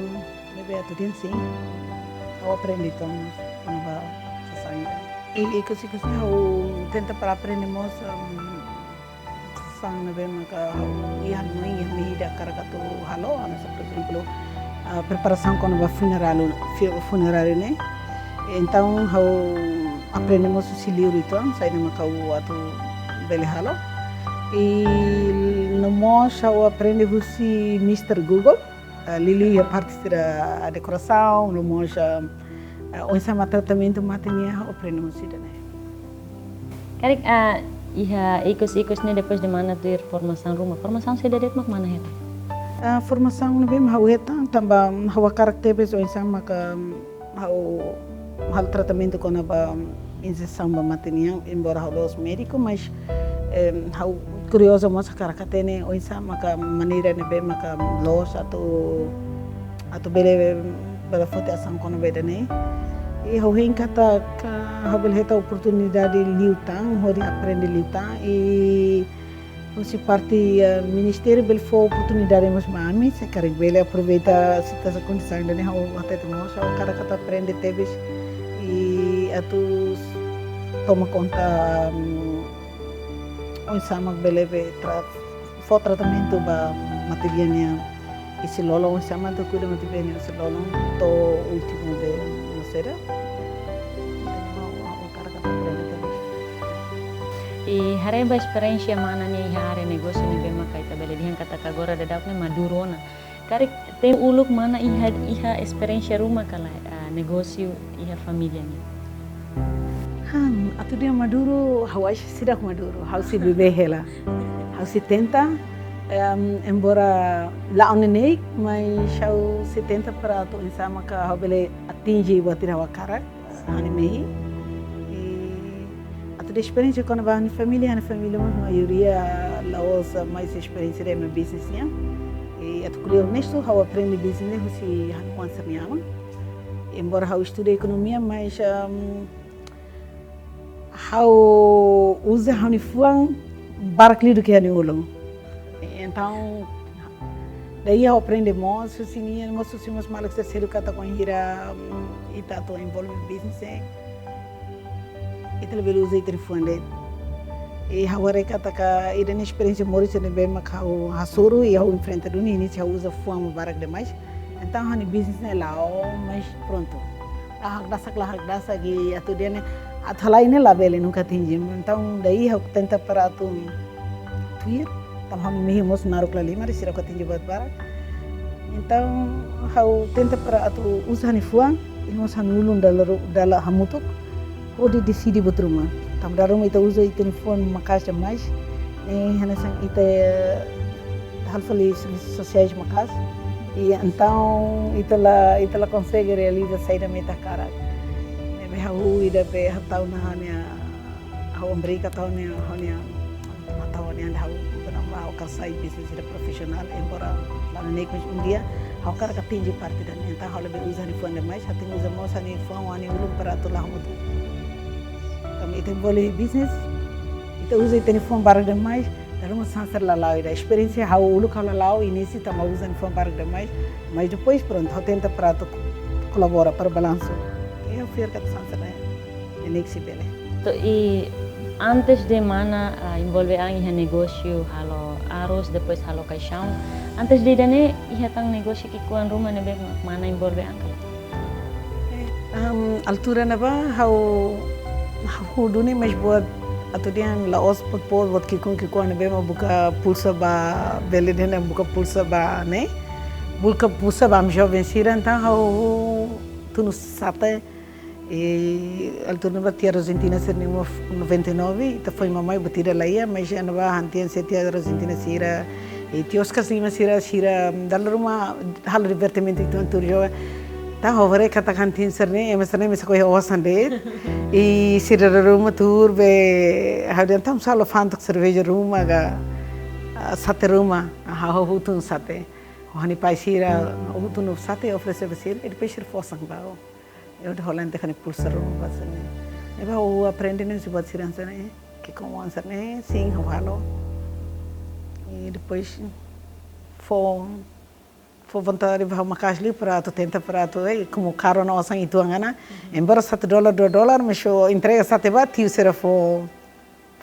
ne'ebé atu dehan sin, ha'u aprende uitoan kona-ba sasán ida. I, i husi, husi ha'u tenta para aprende mós, um, sasán ne'ebé maka ha'u iha hanoin, iha mehi ida hakarak atu halo, hanesan, por ezemplu, ah, preparasaun kona-ba funeráriu, fi-, funeráriu ne'e. Entaun ha'u aprende mós husi liur uitoan, saida maka ha'u atu bele halo. I no mós ha'u aprende husi Mister Google, ah, liuliu iha parte sira dekorasaun, no mós, ah, ah, oinsá mak tratamentu mate nian ha'u aprende mós ida-ne'e. Karik, ah, iha ikus-ikus ne'e depois de mana tuir formasaun ruma. Formasaun saida de'it mak mana hetan? Ah, formasaun ne'ebé mak ha'u hetan, tanba ha'u hakarak tebes oinsá maka ha'u halo tratamentu kona-ba injesaun ba mate nian, embora ha'u la'ós médiku, mas, em, ha'u kuriozu mós hakarak hatene oinsá maka maneira ne'ebé maka loos atu, atu bele, bele foti asaun kona-ba ida-ne'e. I ha'u hein katak ha'u bele hetan oportunidade liután, hodi aprende liután, i husi parte, eh, ministériu bele fó oportunidade mós ba ami, se karik bele aproveita situasaun kondisaun ida-ne'e ha'u hatete mós, ha'u hakarak atu aprende tebes i atu toma konta, mm, oinsá mak bele be tra-, fó tratamentu ba mate-bian nian isin-lolon, oinsá mak atu kuida mate-bian nian isin-lolon to'o últimu be, no sei. Ha'u, ha'u hakarak atu aprende tebes. I haree ba esperiénsia mana nia iha área negósiu ne'ebé maka ita bele dehan katak agora daudaun ne'e maduru ona. Karik tempu uluk mana iha, iha esperiénsia ruma ka lae, ah, negósiu iha família nian? Han, atu dehan maduru, ha'u acha seidauk maduru, ha'u sei beibeik hela. Ha'u sei tenta, em, embora la'o neineik, mas ha'u sei tenta para atu oinsá maka ha'u bele atinje buat ida ha'u hakarak, ha'u-nia mehi. I atu dehan esperiénsia kona-ba ha'u-nia família, ha'u-nia família mós maioria la'ós, ah, mais esperiénsia iha business nian. I atu ko'alia onestu, ha'u aprende business husi ha'u-nia oan sira-nia aman. Embora ha'u estuda ekonomia, mas, em, ha'u uza ha'u-nia fuan barak liu duké ha'u-nia ulun. Entaun, daí ha'u aprende mós, husi nia, mós husi mós maluk sira seluk katak kuandu ita, mm, ita atu envolve business, eh, ita labele uza ita-nia fuan de'it. I ha'u haree katak ida-ne'e esperiénsia moris ne'ebé mak ha'u hasoru, i ha'u enfrenta duni, inísiu ha'u uza fuan barak demais. Entaun, ha'u-nia business ne'e la'o, mas prontu. La hakdasak, la hakdasak, i atu dehan ne'e, atu halai ne'e labele, nunka atinje. Entaun, daí ha'u tenta para atu tuir, tanba ha'u-nia mehi mós naruk la halimar, seidauk atinje buat barak. Entaun, ha'u tenta para atu uza ha'u-nia fuan, i mós ha'u-nia ulun dala ru-, dala hamutuk, hodi deside buat ruma. Tanba dala ruma ita uza ita-nia fuan maka'as demais, ne'e hanesan ita, eh, halo fali servisu sosiál maka'as. I entaun ita la, ita la konsege realiza saida mak ita hakarak. Ne'ebé ha'u ida be hatau ona ha'u-nia, ha'u obriga hatau ona ha'u-nia, hatau ona ha'u, ha'u hakarak sai business ida profisionál, embora la'o neineik, mas um dia ha'u hakarak atinje parte ida-ne'e. Entaun ha'u labele uza ha'u-nia fuan demais, ha'u tenke uza mós ha'u-nia fuan, ha'u-nia ulun para atu la'o hamutuk. Tanba ita envolve business, ita uza ita-nia fuan barak demais, dala ruma sansar la la'o ida. Esperiénsia ha'u uluk ha'u la la'o, inísiu tanba uza ha'u-nia fuan barak demais, mas depois prontu, ha'u tenta para atu kolabora para balansu. I ha'u fiar katak sansar ne'e, ne'e sei bele. Entaun, i antes de mana, ah, envolve an iha negósiu halo arroz, depois halo kaixaun. Antes de ida-ne'e, iha tan negósiu ki'ikoan ruma ne'ebé ma-, mana envolve an ka lae? Em, altura ne'ebá, ha'u, ha'u duni, mas buat atu dehan la'ós buat, buat ki'ikoan, ki'ikoan ne'ebé mak buka pulsa ba, bele dehan buka pulsa ba, ne'e? Buka pulsa ba ami joven sira, entaun ha'u tunu sate, i altura ne'ebá tia Argentina sira-nia mós noventa e nove, ita foin mamai buat ida la iha, mas iha ne'ebá ha'u-nia tia, tia Argentina sira, i tia Oscar Lima sira, sira dala ruma halo divertimentu ita tuur joven. Entaun ha'u haree katak ha'u-nia tia sira-ne'e, ema sira-ne'e mesak ho osan de'it. I sira dala ruma tuur be, ha'u dehan entaun halo fantuk serveja ruma ka, ah, sate ruma. Ha'u, ha'u tunu sate. Ha'u-nia pai sira, ha'u tunu sate oferese ba sira, i depois sira fó osan ba ha'u. Ha'u dehan hola entaun ha'u-nia pulsa ruma ba sira-ne'e. Ne'ebé ha'u aprende ne'e husi buat sira hanesan ne'e, ki'ikoan hanesan ne'e, sin, ha'u halo. I depois fó, fó vontade ba ha'u maka'as liu para atu tenta para atu, eh, komu karu ona osan uitoan ona. Embora satu dolar, dua dolar, mas ha'u entrega sate ba tiu sira fó,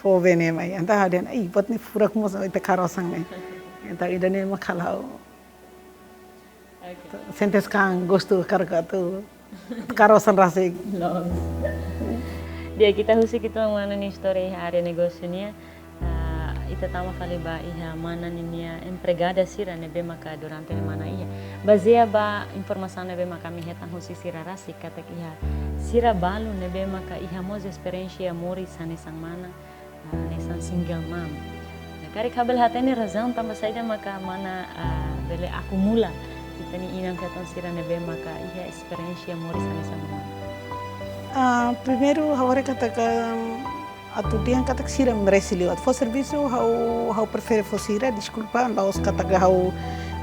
fó bele mai. Entaun ha'u dehan, "Ai, buat ne'e furak mós, ita karu osan ne'e." Entaun ida-ne'e mak halo ha'u. Oke. Sente hanesan gostu hakarak atu karu osan rasik. Loos. Di'ak, ita husik uitoan mana nia istória iha área negósiu nian. Ah, Ita tama fali ba iha mana ninia empregada sira ne'ebé maka durante ne'e mana iha. Bazeia ba informasaun ne'ebé maka ami hetan husi sira rasik katak iha sira balu ne'ebé maka iha mós esperiénsia moris hanesan mana, ah, hanesan single mom. Nah, karik ha'u bele hatene razaun tanba saida maka mana, ah, bele akumula ita-nia inan-feton sira ne'ebé maka iha esperiénsia moris hanesan mana. Ah, primeiru, ha'u haree katak, atu dehan katak sira merese liu. Atu fó servisu, ha'u, ha'u prefere fó sira, deskulpa, la'ós katak ha'u,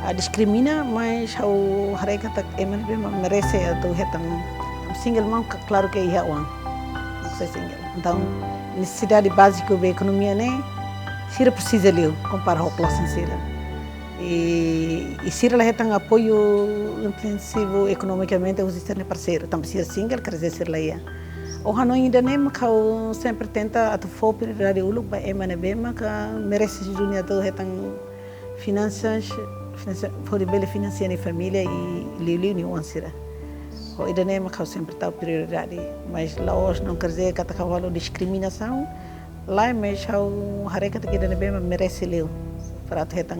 ah, diskrimina, mas ha'u haree katak ema ne'ebé mak merese atu hetan. Single mom ka, klaru ke iha oan. Mak sai single. Entaun, nesesidade báziku ba ekonomia ne'e, sira presiza liu, kompara ho klosan sira. I, i sira la hetan apoiu intensivu ekonomikamente husi sira-nia parseiru, tanba sira single, quer dizer sira la iha. Ha'u hanoin ida-ne'e mak ha'u sempre tenta atu fó prioridade uluk ba ema ne'ebé maka merese duni atu hetan finansas, finansa, hodi bele finansia nia família i liuliu nia oan sira. Ho ida-ne'e mak ha'u sempre tau prioridade, mas la'ós não quer dizer katak ha'u halo diskriminasaun, lae, mas ha'u haree katak ida ne'ebé mak merese liu para atu hetan,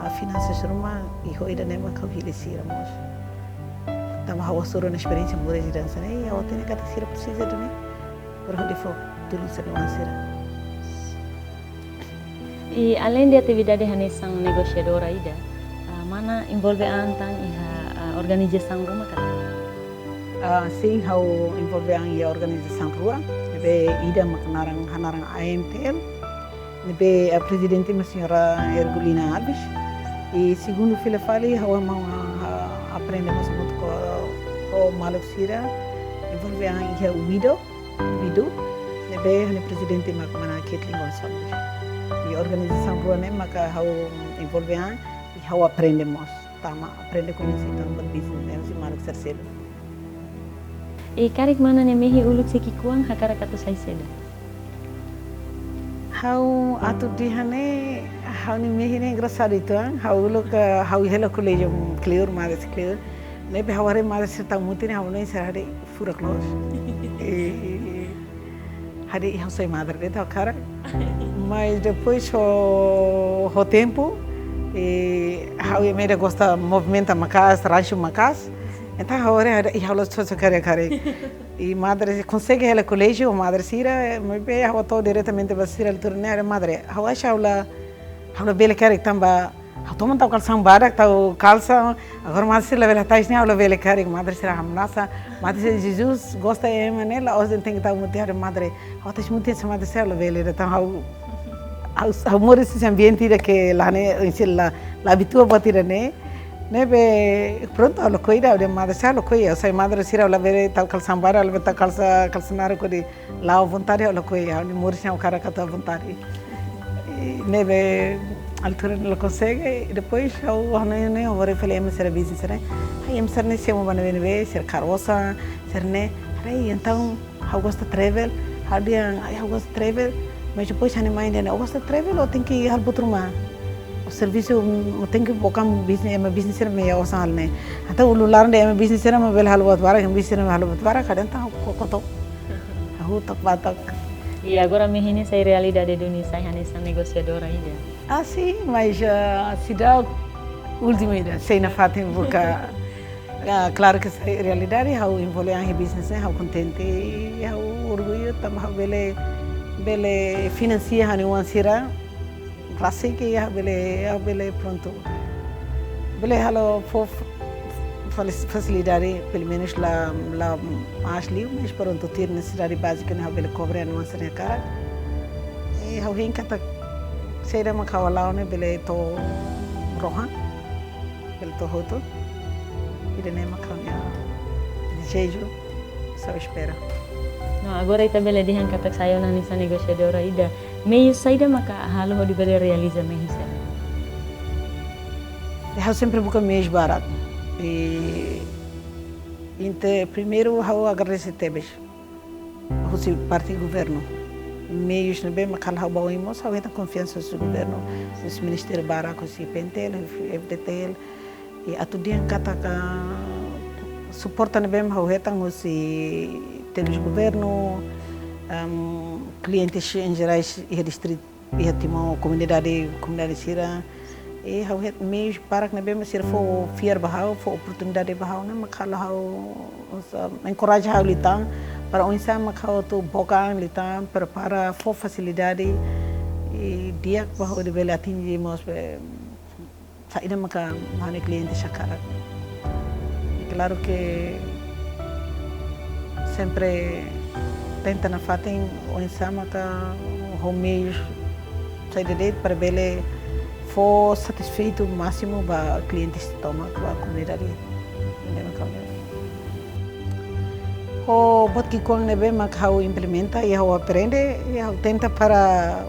ah, finansas ruma, i ho ida-ne'e mak ha'u hili sira mós. Tanba ha'u hasoru ona esperiénsia moris ida hanesan ne'e, i ha'u hatene katak sira presiza duni para hodi fó tulun sira-nia oan sira. I além de atividade hanesan negosiadora ida, ah, mana envolve an tan iha, ah, organizasaun ruma ka lae? Ah, sin, ha'u envolve an iha organizasaun rua, ne'ebé ida mak naran, hanaran A M T L, ne'ebé, ah, prezidente mak señora Ergulina Alves. I segundu fila fali, ha'u mak, ah, aprende mós hamutuk ho, ho maluk sira, envolve an iha WIDO, WIDO, ne'ebé ha'u-nia prezidente mak mana Kathleen Gonçalves. I organizasaun rua ne'e maka ha'u envolve an, i ha'u aprende mós. Tama aprende koñese tan buat business ne'e husi maluk sira seluk. I karik mana nia mehi uluk sei ki'ikoan hakarak atu sai saida? Ha'u atu dehan ne'e, ha'u-nia mehi ne'e engraçadu uitoan, ha'u uluk, eh, ha'u hela koléjiu kleur, madre kleur. Ne'ebé ha'u haree madre sira tau mutin ne'e ha'u hanoin sira haree furak loos. Eh, haree ha'u sai madre de'it ha'u hakarak. Mas depois ho, ho tempu, eh, ha'u ema ida gosta movimenta maka'as, ranxu maka'as. Entaun ha'u haree, haree, ha'u la sosa karik, karik. I madre konsege hela koléjiu, madre sira, maibé ha'u hato'o diretamente ba sira altura ne'e, haree madre. Ha'u acha ha'u la, ha'u la bele karik tanba ha'u toman tau kalsaun badak, tau kalsa, agora madre sira labele hatais ne'e, ha'u labele karik, madre sira hamnasa, madre sira Jesus gosta ema ne'e, la'ós de'it tenke tau mutin, haree madre, ha'u hatais mutin hanesan madre sira labele, entaun ha'u, ha'u, ha'u moris iha ambiente ida ke la ne'e, ensina la, la abitua buat ida-ne'e, ne'ebé, prontu, ha'u lakohi ida, ha'u dehan madre sira lakohi, ha'u sai madre sira, ha'u labele tau kalsaun badak, ha'u labele tau kalsa, kalsa naruk hodi la'o à vontade, ha'u lakohi, ha'u-nia moris ne'e ha'u hakarak atu à vontade. I ne'ebé altura ne'e la konsege, i depois ha'u, ha'u hanoin ne'e, ha'u haree fali ema sira business ne'e. Ai, ema sira-ne'e simu ba ne'ebé-ne'ebé, sira kaer osan, sira-ne'e. Haree, entaun, ha'u gosta travel, ha'u dehan, ai, ha'u gosta travel, mas depois ha'u-nia mãe dehan, ó gosta travel, ó tenke halo buat ruma. Ó servisu, ó tenke book business, ema business sira mak iha osan halo ne'e. Entaun ulun laran dehan ema business sira mak bele halo buat barak, ema business sira mak halo buat barak, ha'u dehan entaun ha'u ko-, kotuk. Ha'u hotu ba to'o. I agora mehi ne'e sai realidade duni, sai hanesan negosiadora ida. Ah, sin, mas, ah, seidauk últimu ida, sei nafatin buka. Ah, klaru ke sai realidade, ha'u envolve an iha business ne'e, ha'u kontente, ha'u orgullu, tanba ha'u bele, bele finansia ha'u-nia oan sira, rasik ke ha'u bele, ha'u bele prontu. Bele halo fó f-, fali-, fasilidade, pelumenus la, la aas liu, mas prontu, tuir nesesidade bázika ne'e ha'u bele kobre ha'u-nia oan sira-nia hakarak. I ha'u hein katak, saida mak ha'u hala'o ne'e bele to'o rohan, bele to'o hotu. Ida-ne'e mak ha'u-nia dezeju, só espera. No, agora ita bele dehan katak sai ona hanesan negosiadora ida. Meius saida maka halo hodi bele realiza mehi sira-ne'e? I ha'u sempre buka meius barak. I, inte, primeiru ha'u agradese tebes husi parte governu. Meius ne'ebé mak halo ha'u ba oin mós, ha'u hetan konfiansa husi governu, husi ministériu barak, husi P N T L, husi F D T L. I atu dehan katak suporta ne'ebé mak ha'u hetan husi termus governu, Am, klientes em gerais iha distritu, iha Timor, komunidade, komunidade sira. I ha'u hetan meius barak ne'ebé mak sira fó fiar ba ha'u, fó oportunidade ba ha'u, ne'e mak halo ha'u, sa-, enkoraja ha'u liután, para oinsá mak ha'u atu book an liután, para, para fó fasilidade, i di'ak ba ha'u atu bele atinje mós be, saida maka ha'u-nia kliente sira hakarak. I klaru ke sempre tenta nafatin oinsá maka ho meius saida de'it para bele fó satisfeitu másimu ba klientes tomak, ba komunidade. Ne'e maka ho buat ki'ikoan ne'ebé mak ha'u implementa, i ha'u aprende, i ha'u tenta para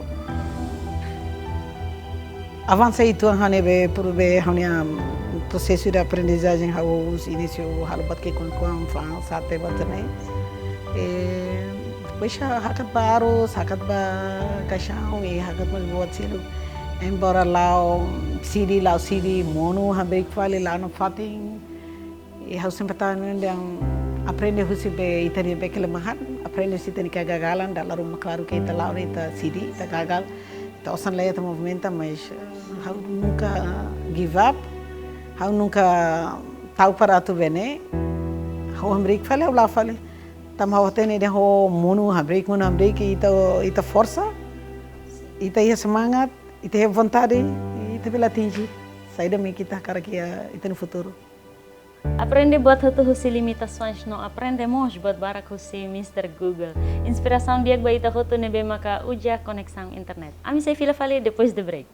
avansa uitoan ha'u-nia be, por be ha'u-nia, mm, prosesu de aprendizajen, ha'u husi inísiu halo buat ki'ikoan-ki'ikoan, fa'an, sate, buat ne'e. I depois ha-, hakat ba arroz, hakat ba caixão, i hakat ba buat seluk. Embora la'o sidi, la'o sidi, monu hamriik fali, la'o nafatin. I ha'u sempre tau ne'e dehan aprende husi be ita-nia be kelemahan, aprende husi ita-nia kegagalan, dala ruma klaru ke ita la'o ne'e ita sidi, ita gagal, ita osan laiha ita movimenta, mas, eh, ha'u nunka give up, ha'u nunka ta'uk para atu be ne'e, ha'u hamriik fali, ha'u la'o fali. Tanba ha'u hatene dehan ho monu hamriik, monu hamriik, ita, ita forsa, ita iha semangat, ita iha vontade, ita bele atinje saida mak ita hakarak iha ita-nia futuru. Aprende buat hotu husi limitasoens no aprende mós buat barak husi Mister Google. Inspirasaun di'ak ba ita hotu ne'ebé maka uza koneksaun internet. Ami sei fila fali depois de break.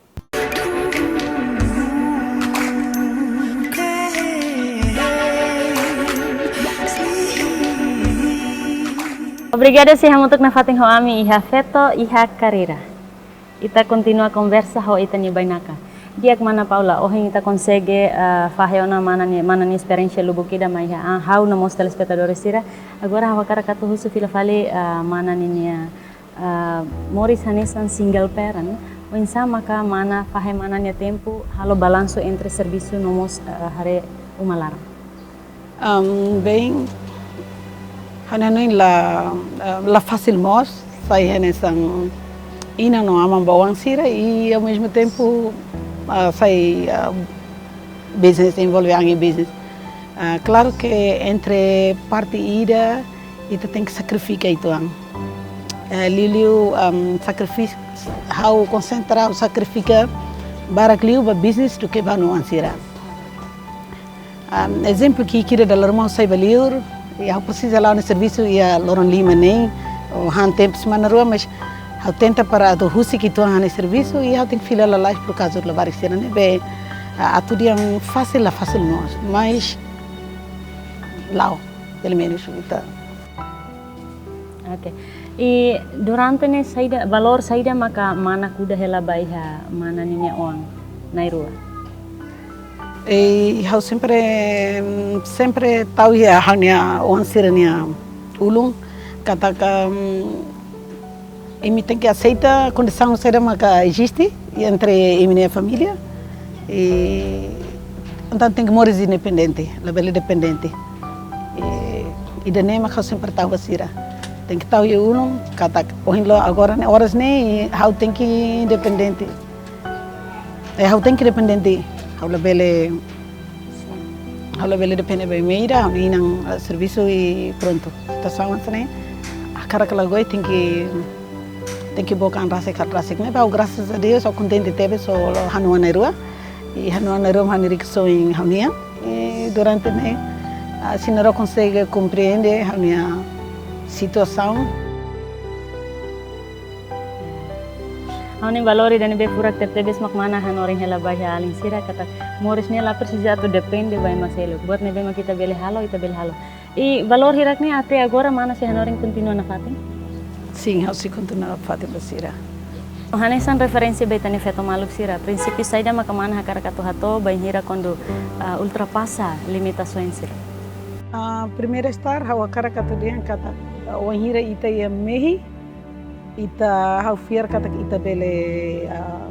Obrigada sei hamutuk nafatin ho ami iha Feto iha Karreira. Ita kontinua konversa ho ita-nia bainaka. Di'ak mana Paula, ohin ita konsege, ah, fahe ona mana nia, mana nia esperiénsia lubuk ida mai iha, ah, ha'u no mós telespetadores sira. Agora ha'u hakarak atu husu fila fali, ah, mana ninia, ah, moris hanesan single parent, oinsá maka mana fahe mana nia tempu, halo balansu entre servisu no mós, ah, haree uma laran. Am, bem, ha'u hanoin la, ah, la fasil mós, sai hanesan inan no aman ba oan sira, i ao mesmo tempo, ah, sai, ah, business, envolve an iha business. Ah, klaru ke entre parte ida, ita tenke sakrifika uitoan. Ah, liuliu, am, sakrifika, ha'u konsentra, ha'u sakrifika barak liu ba business duké ba ha'u-nia oan sira. Ah, ezemplu ki'ik ida, dala ruma ha'u sai ba liur, i ha'u presiza la'o ha'u-nia servisu iha loron lima neen, ou han tempu semana rua, mas ha'u tenta para atu husik uitoan ha'u-nia servisu, i ha'u tenke fila lalais por kazu labarik sira ne'ebé, ah, atu dehan fasil la fasil mós, mas la'o, pelumenus ita. Oke. I durante ne'e saida, valór saida maka mana kuda hela ba iha mana ninia oan na'in-rua? I ha'u sempre, mm, sempre tau iha ha'u-nia oan sira-nia ulun, katak, mm, imi tenke aseita kondisaun saida maka eziste entre imi-nia família. I entaun tenke moris independente, labele dependente. I ida-ne'e mak ha'u sempre tau ba sira. Tenke tau iha ulun, katak ohin loron agora ne'e, oras ne'e, i ha'u tenke independente. I ha'u tenke independente. Ha'u labele, ha'u labele depende ba imi ida, ha'u-nia inan, eh, servisu i prontu. Situasaun hanesan ne'e, hakarak ka lakohi tenke, tenke book an rasik, halo rasik. Ne'ebé ha'u, graças a Deus, ha'u kontente tebes, ha'u hanoin na'in-rua. I hanoin na'in-rua mak ha'u-nia rikusoin ha'u-nian. I durante ne'e, ah, sira na'in-rua konsege komprende ha'u-nia situasaun. Ha'u-nia valór ida ne'ebé furak tebetebes mak mana hanorin hela ba iha alin sira katak moris ne'e la presiza atu depende ba ema seluk. Buat ne'ebé mak ita bele halo, ita bele halo. I valór hirak ne'e até agora mana sei hanorin kontinua nafatin? Sin, ha'u sei kontinua nafatin ba sira. Hanesan referénsia ba ita-nia feto maluk sira, prinsípiu saida maka mana hakarak atu hato'o bainhira kuandu, ah, ultrapasa limitasoens sira? Ah, primeira estar, ha'u hakarak atu dehan katak, ah, wainhira ita iha mehi, ita, ha'u fiar katak ita bele, ah,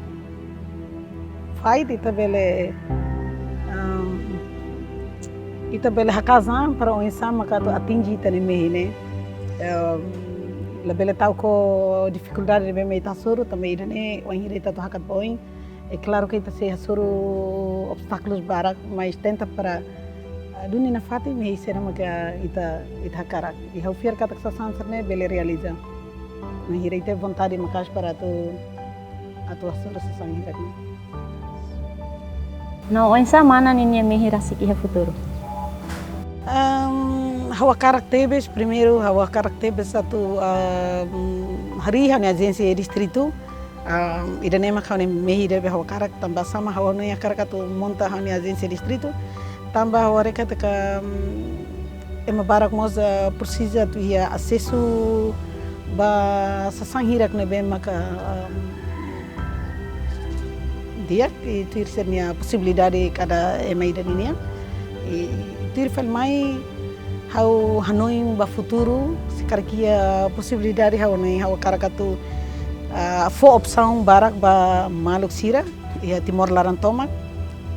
fight, ita bele, ah, ita bele haka'as an para oinsá maka atu atinje ita-nia mehi ne'e. Ah, Labele ta'uk difikuldade ne'ebé mak ita hasoru, tanba ida-ne'e wainhira ita atu hakat ba oin. É klaru ke ita sei hasoru obstákulus barak, mas tenta para, ah, duni nafatin, mehi saida maka ita, ita hakarak. I ha'u fiar katak sasán sira-ne'e bele realiza. Wainhira ita vontade maka'as para atu, atu hasoru sasán hirak-ne'e. No oinsá mana ninia mehi rasik iha futuru? Ahm, ha'u hakarak tebes, primeiru ha'u hakarak tebes atu, ahm, harii ha'u-nia ajénsia iha distritu. Ahm, ida-ne'e mak ha'u-nia mehi ida be ha'u hakarak tanba sá mak ha'u hanoin hakarak atu monta ha'u-nia ajénsia distritu. Tanba ha'u haree katak, ahm, ema barak mós, ah, presiza atu iha asesu ba sasán hirak ne'ebé maka, ahm, di'ak, i tuir sira-nia posibilidade kada ema ida ninian. I tuir fali mai ha'u hanoin ba futuru, se karik iha posibilidade ha'u hanoin ha'u hakarak atu, ah, fó opsaun barak ba maluk sira iha Timor laran tomak.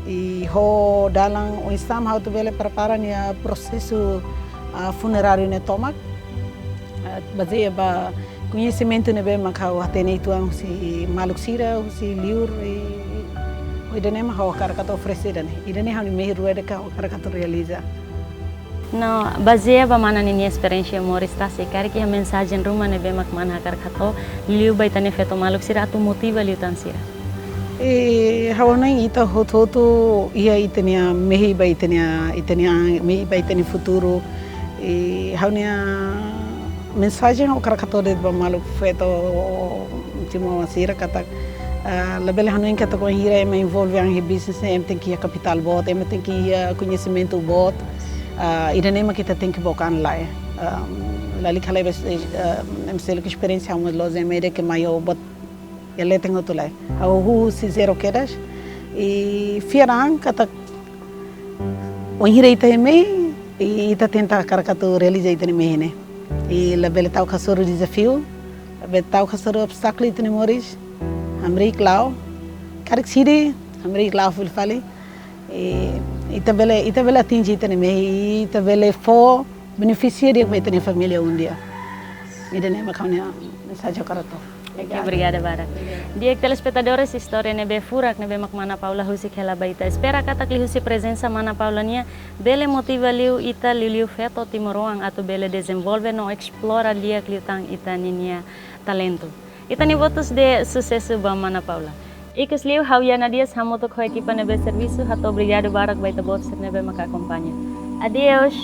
I ho dalan oinsá mak ha'u atu bele prepara nia prosesu, ah, funeráriu ne'e tomak. Ah, bazeia ba koñesimentu ne'ebé mak ha'u hatene uitoan husi maluk sira, husi liur, i, i ida-ne'e mak ha'u hakarak atu oferese ida-ne'e. Ida-ne'e ha'u-nia mehi rua ida ke ha'u hakarak atu realiza. No, bazeia ba mana ninia esperiénsia moris tasi, karik iha mensajen ruma ne'ebé mak mana hakarak hato'o liuliu ba ita-nia feto maluk sira atu motiva liután sira? I ha'u hanoin ita hotu-hotu iha ita-nia mehi ba ita-nia, ita-nia an, mehi ba ita-nia futuru. I ha'u-nia mensajen ha'u hakarak hato'o de'it ba maluk feto timoroan sira katak, ah, labele hanoin katak wainhira ema envolve an iha bisnis ne'e ema tenke iha kapitál boot, ema tenke iha koñesimentu boot. Ah, ida-ne'e mak ita tenke book an lai. Ah, lalika lebe, ah, ema seluk esperiénsia ha'u mós loos ema ida ke mai ho buat iha leten hotu lai. Ha'u husi zero kedas. I fiar an katak wainhira ita iha mehi, i ita tenta hakarak atu realiza ita-nia mehi ne'e. I labele ta'uk hasoru dezafiu, labele ta'uk hasoru obstákulu ita-nia moris, hamriik la'o, karik sidi, hamriik la'o fila fali. I ita bele, ita bele atinje ita-nia mehi, ita bele fó benefísiu di'ak ba ita-nia família um dia. Ida-ne'e mak ha'u-nia mensajen hakarak hato'o. Oke, obrigada barak. Di'ak telespetadores, istória ne'ebé furak ne'ebé mak mana Paula husik hela ba ita. Espera katak liuhusi prezensa mana Paula nian bele motiva liu ita liuliu feto timoroan atu bele dezenvolve no esplora di'ak liután ita ninia talentu. Ita-nia votus de susesu ba mana Paula. Ikus liu ha'u Yana Dias hamutuk ho ekipa ne'ebé servisu hato'o obrigadu barak ba ita-boot sira ne'ebé maka akompaña. Adeus.